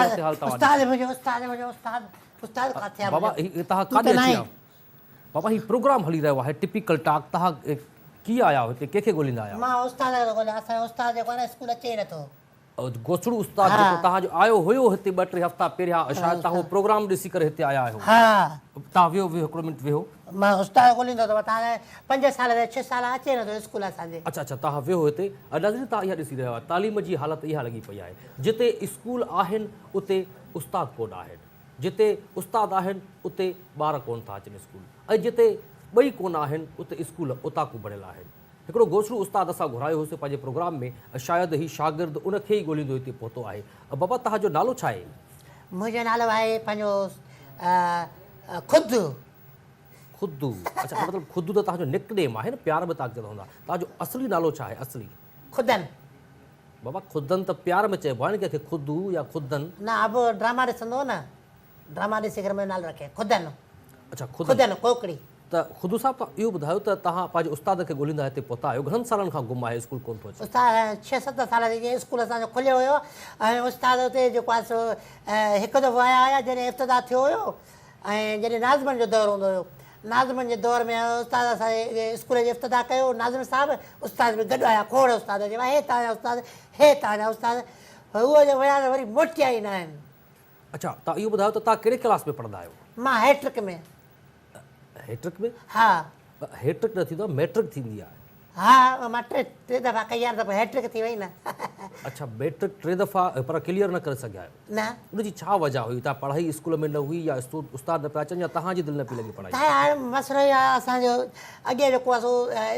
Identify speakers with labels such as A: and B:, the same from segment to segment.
A: صورتحال توهان
B: استاد منهنجو استاد منهنجو استاد استاد ڪاٿي آ
A: بابا هي توهان ڪاڏي اچي ويا بابا هي پروگرام هلي رهيو آهي ٽپيڪل ٽاڪ توهان ڪيئن آيا آهيو هتي ڪنهن کي ڳوليندا آيا آهيو؟
B: مان استاد کي ٿو ڳوليان اسان جو استاد جيڪو آهي نه اسڪول اچي ئي نٿو.
A: گوسڙو استاد جيڪو توهان جو آيو هيو هتي ٻه ٽي هفتا پهريان شايد توهان اهو پروگرام ڏسي ڪري هتي آيا آهيو. توهان ويهو ويهو هڪڙو منٽ ويهو.
B: مان استاد ڳوليندو ته توهان پنج سال ٿيا ڇهه سال اچي نٿو اسڪول اسان جي.
A: اڇا اڇا توهان ويهو هتي. ناظرين توهان اها ڏسي رهيا آهيو تعليم جي حالت اها لڳي پئي آهي جتي اسڪول آهن اتي استاد ڪونه آهن جتي استاد آهن اتي ٻار ڪونه ٿا اچن اسڪول ۽ جتي ٻئي ڪونه آهن اتي اسڪول اوطاقون بڻيل آهن. هڪڙو گوسڙو استاد اسان گهرايو هوسين پنهنجي پروگرام ۾ شايد هي شاگرد ان کي ئي ڳوليندو هتي پهتو آهي. بابا توهان جو نالو ڇا آهي؟
B: منهنجو نالو آهي پنهنجو خدو.
A: خدو اڇا مطلب خدو ته توهان جو نڪ نيم آهي نه پيار ۾ توهان کي چوندا هوندا. توهان جو اصلي نالو ڇا آهي اصلي؟
B: خدن.
A: بابا خدن ته پيار ۾ چئبو آهي نه ڪنهن کي خدو يا خدن.
B: نه ابو ڊراما ڏسندو هو نه ڊراما ڏسي ڪري منهنجو نالو رکيائين خدن.
A: اڇا خدن.
B: خدن ڪوڪڙي.
A: ته خدو صاحب توهان اهو ٻڌايو ته توهان پنهنجي استاد کي ڳوليندا هتي پهتا آهيو گهڻن سالن کان گم آهي اسڪول ڪونه ٿو اچي.
B: استاد ڇهه ست سال ٿي ويا اسڪول اسان جو کليو هيو ۽ استاد اتي جيڪو آهي سو هڪ دفعو آيا هيا جڏهن افتتاح ٿيو هيو ۽ جڏهن ناظمن جو دور هوندو هيو ناظمن جي دور ۾ استاد اسان جي اسڪول جو افتتاح ڪيو ناظم صاحب استاد به گڏ آيا کوڙ استاد چيو هي توهان جا استاد هي توهان جا استاد هو جو ويا ته وري موٽيا ئي نه آهن.
A: اڇا توهان اهو ٻڌايو ته توهان ڪهڙي ڪلاس ۾ پڙهندا آهيو؟
B: مان هيٽرڪ ۾.
A: هيٽرڪ ۾؟
B: ها.
A: هيٽرڪ نه ٿيندو آهي ميٽرڪ ٿيندي آهي.
B: ها مان ٽي ٽي دفعا ڪئي آهي نه ته پوء هيٽرڪ ٿي وئي نه.
A: اڇا ميٽرڪ ٽي دفعا پر ڪليئر نه ڪري سگهيا آهيو.
B: نه.
A: ان جي ڇا وجه هئي تان پڙهائي اسڪول ۾ نه هئي يا استاد نه پيا اچن يا توهان جي دل نه پئي لڳي پڙهائي
B: ۾. هاڻي مسئلو اهو آهي اسان جو اڳي جيڪو آهي سو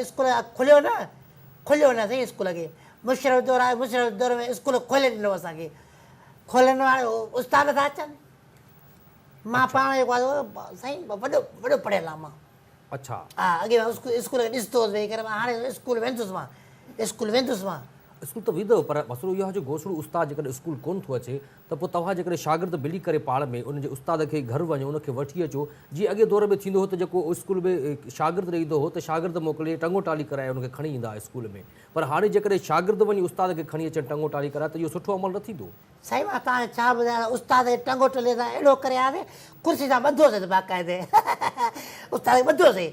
B: اسڪول کليو نه کليو نه سائين اسڪول اڳي مشرف دور آيو مشرف دور ۾ اسڪول کولي ڏنو اسان کي کولي ڏنو هاڻي استاد نٿا اچن. مان پاڻ جيڪو آهي سائين وڏو وڏو پڙهيل آهيان مان.
A: اڇا.
B: ها اڳي مان اسڪول کي ڏسندو هوس ويهي ڪري مان هاڻي اسڪول ويندس مان اسڪول ويندس مان.
A: اسڪول ته ويندؤ پر مسئلو اهو آهي جو گوسڙو استاد جيڪڏهن اسڪول ڪونه ٿو اچي ته پوء توهان جيڪڏهن شاگرد ملي ڪري پاڻ ۾ ان جي استاد کي گهر وڃو ان کي وٺي اچو جيئن اڳي دور ۾ ٿيندو هو ته جيڪو اسڪول ۾ شاگرد نه ايندو هو ته شاگرد موڪلي ٽنگو ٽالي ڪرائي ان کي کڻي ايندا هئا اسڪول ۾ پر هاڻي جيڪڏهن شاگرد وڃي استاد کي کڻي اچن ٽنگو ٽالي ڪرائي ته اهو سٺو عمل نه ٿيندو.
B: سائين مان توهان کي ڇا ٻڌايان استاد کي ٽنگو ٽلي سان اهڙو ڪري آياسين ڪرسي سان ٻڌوسين باقاعدي استاد کي ٻڌوسين.